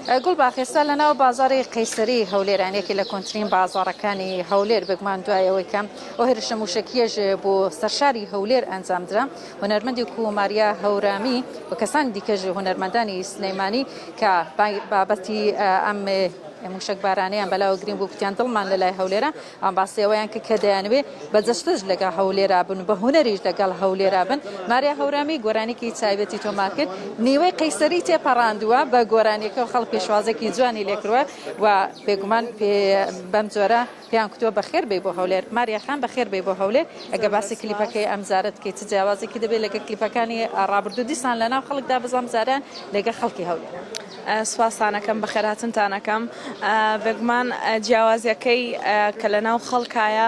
گوڵباخ ئێستا لە ناو بازاڕی قەیسەری هەولێران یەکێ لە کۆنترین بازاڕەکانی هەولێر بێگومان دوای ئەوەی کە ئەو هێرشە موشەکیەش بۆ سەرشاری هەولێر ئەنجامدرا هونەرمەندی کو ماریا هەورامی و کەسانی دیکەش هونەرمەندانی سلەیمانی کە بابەتی ئەم موشەکبارانەیان بەلاوە گرنگ بوو کوتیان دڵمان لە لای هەولێرە ئەم باسی ئەوەیان کرد کە دەیانەوێ بە جەستەش لەگەڵ هەولێرا بن و بە هونەریش لەگەڵ هەولێرا بن. ماریا هەورامی گۆرانیکی تایبەتی تۆمار کرد، نیوەی قەیسەری تێپەڕاندووە بە گۆرانیەکە و خەڵک پێشوازێکی جوانی لێکردووە و بێگومان بەم جۆرە پێیان کوتووە بەخێر بێی بۆ هەولێر. ماریا خان بەخێر بێی بۆ هەولێر. ئەگەر باسی کلیپەکەی ئەمجارەت بکەی چ جیاوازێکی دەبێت لەگەڵ کلیپەکانی ڕابردوو دیسان لەناو خەڵکدا بەس ئەمجارەیان لەگەڵ خەڵکی هەولێر؟ سوپاستان ئەکەم بەخێرهاتنتان ئەکەم بێگومان جیاوازیەکەی کە لە ناو خەڵکایە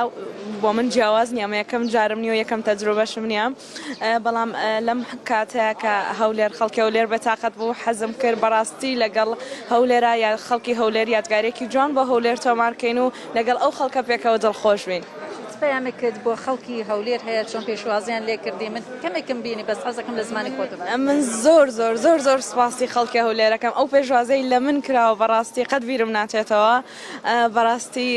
بۆ من جیاواز نییە ئەمە یەکەم جارم نییە و یەکەم تەجروبەشم نییە بەڵام لەم کاتەیە کە هەولێر خەڵکی هەولێر بەتاقەت بوو حەزم کرد بەڕاستی لەگەڵ هەولێرا یا خەڵکی هەولێر یادگارێکی جوان بۆ هەولێر تۆمارکەین و لەگەڵ ئەو خەڵکە پێکەوە دڵخۆش بین. چ پەیامێکت بۆ خەڵکی هەولێر هەیە چۆن پێشوازیان لێکردی من کەمێکم بینی بەس حەزەکەم لە زمانی خۆتەوە باسی. من زۆر زۆر زۆر زۆر سوپاسی خەڵکی هەولێرەکەم ئەو پێشوازیەی لە من کراوە بەڕاستی قەت بیرم ناچێتەوە بەڕاستی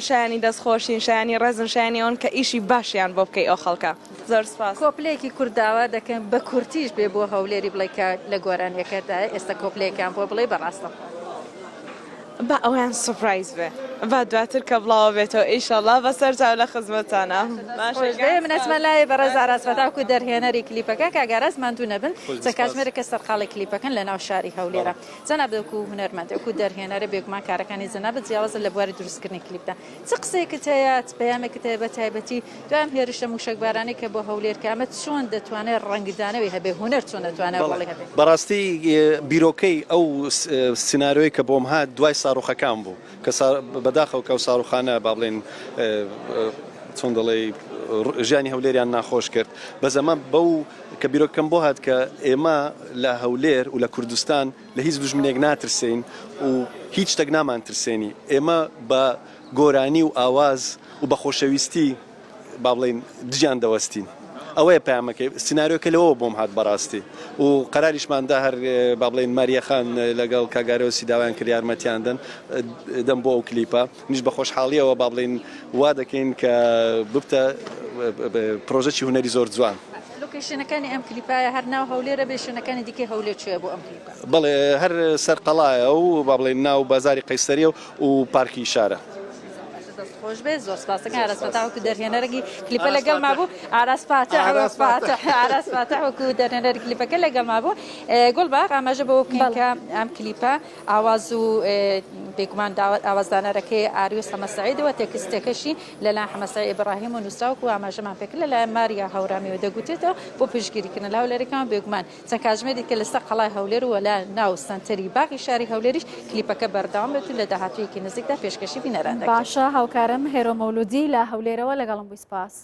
شایانی دەست خۆشین شایانی ڕێزن شایانی ئەوەن کە ئیشی باشیان بۆ بکەی ئەو خەڵکە زۆر سوپاس. کۆپلەیەکی کورت داوا دەکەم بە کورتیش بێ بۆ هەولێری بڵێ کە لە گۆرانیەکەدایە ئێستا کۆپلەیەکیان بۆ بڵێ بەڕاستم. با ئەوەیان surprise بێ با دواتر کە بڵاوە بێتەوە ئیشەڵا بە سەر چاو لە خزمەتتانە. باشە بێ من ئەچمە لای بەڕێز ئاراس فەتاح وەکو دەرهێنەری کلیپەکە کاک ئاراس ماندوو نەبن چەند کاتژمێرێکە سەرقاڵی کلیپەکەن لە ناو شاری هەولێرە جەنابت وەکو هونەرمەند وەکو دەرهێنەرە بێگومان کارەکانی جەنابت جیاوازە لە بواری دروستکردنی کلیپدا چ قسەیەکت هەیە چ پەیامێکت هەیە بە تایبەتی دوای ئەم هێرشە موشەکبارانەی کە بۆ هەولێر کە ئەمە چۆن دەتوانێت ڕەنگدانەوەی هەبێ هونەر چۆن دەتوانێت بەڵێ ڕۆڵی هەبێ؟ بەڕاستی بیرۆکەی ئەو سینارۆی کە بۆم هات دوای ساروخەکان بوو کە بەداخەوە کە ئەو ساروخانە با بڵێین چۆن دەڵێی ژیانی هەولێریان ناخۆش کرد بەس ئەمە بەو کە بیرۆکەم بۆ هات کە ئێمە لە هەولێر و لە کوردستان لە هیچ دوژمنێک ناترسێین و هیچ شتێک نامانترسێنی ئێمە بە گۆرانی و ئاواز و بە خۆشەویستی با بڵێین دژیان دەوەستین ئەوەیە پەیامەکەی سیناریۆکە لەوەوە بۆم هات بەڕاستی و قەراریشمان دا هەر با بڵێین ماریە خان لەگەڵ کاک ئارۆسی داوایان کرد یارمەتیان دەن دەم بۆ ئەو کلیپە منیش بە خۆشحاڵیەوە با بڵێین وا دەکەین کە ببتە پرۆژەکی هونەری زۆر جوان. لۆکەیشنەکانی ئەم کلیپە هەر ناو هەولێرە بێ شوێنەکانی دیکەی هەولێر کوێیە بۆ ئەم کلیپە؟ بەڵێ هەر سەر قەڵایە و با بڵێین ناو بازاری قەیسەریە و پارکی شارە. دەست خۆش بێت زۆر سپاس دەکەم ئاراس فەتاح وەکو دەرهێنەرەکی کلیپە لەگەڵ ما بوو ئاراس فاتح فاتح ئاراس فاتح وەکو دەرهێنەری کلیپەکە لەگەڵ ما بوو گوڵباغ ئاماژە بەوە بکەین کە ئەم کلیپە ئاواز و بێگومان ئاوازدانەرەکەی ئاریۆس حەمە سەعیدەوە تێکستەکەشی لەلایەن حەمە سەعید ئیبراهیم و نووسراوە و ئاماژەمان پێکرد لەلایەن ماریا هەورامیەوە دەگوترێتەوە بۆ پشتگیریکردن لە هەولێرەکان بێگومان چەند کاتژمێری دیکە لەسەر قەڵای هەولێر و لە ناو سەنتەری باغی شاری هەولێریش کلیپەکە بەردەوام بێت و لە داهاتوویەکی نزیکدا پێشکەشی بینەران دەکرێت. باشە هاوکارم هێرۆ مەولودی لە هەولێرەوە لەگەڵم بووی سپاس.